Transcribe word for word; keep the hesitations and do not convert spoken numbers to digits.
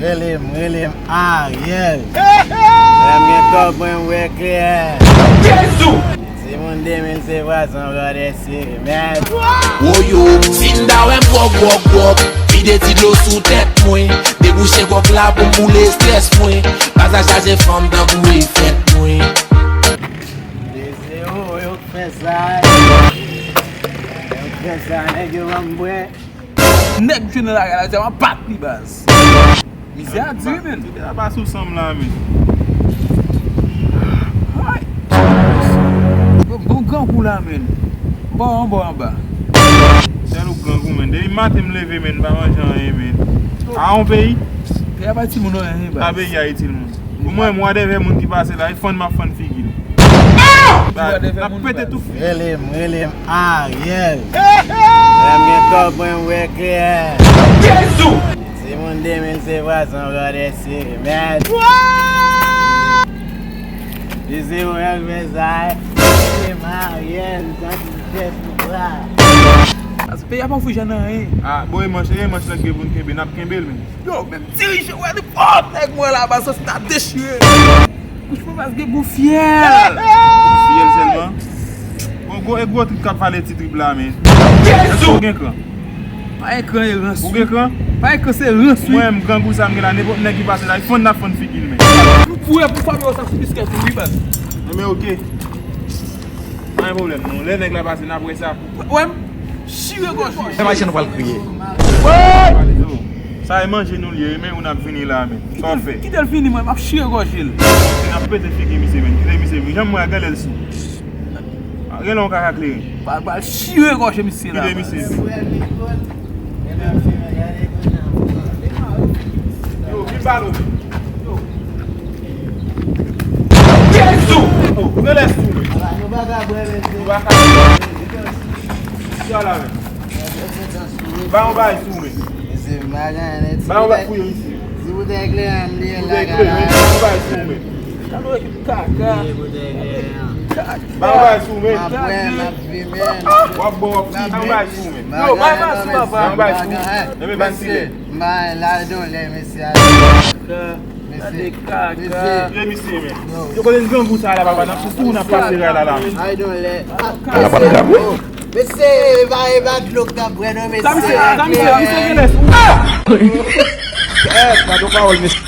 Rele m, rele m Ariel. Lè m gen kòb mwen, m wè klè. Jezi! Timoun de mil se vwazan, brother, se mèd. Woyo, si m ta wè m gwòg, gwòg, gwòg, vide ti dlo sou tèt mwen. Debouche gwòg la pou m boule estrès mwen. Pasa chaje fanm tankou e fèt mwen. De zewo, yo k fè sa. Yo k fè sa, nèg yo ban m bwè. Nèg m jwenn nan lari a la, se yon pat li baz. Mizè a di wi, men. Kite a pa sou sanm la, men. Ay! Gon, gon grangou la, men. Bò anba, anba. Sèl ou grangou, men. Depi maten m leve, men, m pa manje anyen, men. A yon peyi? Peyi a pa ti moun anyen, baz. Pa peyi a itil moun. Pou mwen, m wadèvè moun ki pase la, e fann m ap fann figi l. N ap pete tout figi. Rele m, rele m Ariel. Lè m gen kòb mwen, m wè klè. Jezi! Timoun de mil se vwazan, brother, se mèd. Jezi, mwen fè sa. Rele m Ariel, sa ki fè sou bra. Paske peyi a pa ofri jèn anyen. Ah, bon, e manch, e manch la k gen pou n kenbe, n ap kenbe l, men. Yo, menm dirije wè nenpòt nèg mwen la, baz, sa ta dechire. Bouch mwen baz gen gou fyèl. Gou fyèl sèlman. Bon, gwo, e gwo trip k ap vale ti trip la, men. Èske w gen kran? Pa gen kran, e rans. Ou gen kran? Pa gen kran, se rans, wi. Mwen, m grangou sa m gen la, nenpòt nèg ki pase la, e fann n ap fann figi l, men. Pou, pou, pou fame w sa sou biskèt ou, wi, baz. Enben, oke. Pa gen pwoblèm, non. Lè nèg la pase, n ap wè sa. Wè m? Chire gòj li. Fè machann pral kriye. Sa e manje nou l ye, men ou n ap vini la, men. Sa w fè? Kite l vini, mwen, m ap chire gòj li. N ap pete figi misye, men. Kite misye vini. Janm wè a, genlè l sou. A, genlè yon kaka kleren. Pral, pral chire gòj misye la. Kite misye vini. Yo, vin ba nou. Yo. Jezi! Oh, genlè sou, men. Nou pa ka bwè, men. Nou pa ka bwè. Sa la, men. Ba yon bagay sou, men. Mesye, m pa gen anyen, ti boutèy. Ba yon bagay pou yo, mesye. Ti boutèy kleren m li ye la, men. Ba yon bagay sou, men. Gade yon ekip kaka. Ba yon bagay sou, men. M ap bwè, m ap fimen. W ap bwè, w ap fimen. Ba yon bagay sou, men. Yo, bay mask ou, papa. Ba yon bagay sou. Enben, ban silè. M pa la don lè, mesye. Mesye, mesye. Yo, kote n grangou sa la, papa, n ap sou tou, n ap pase ray la, la. Ay, don lè. Ala pa t grangou. Mesye, e pa, e pa dlo k t ap bwè, non, mesye. Sa misye, sa misye, misye genlè sou. Eh, pa de pawòl, mesye.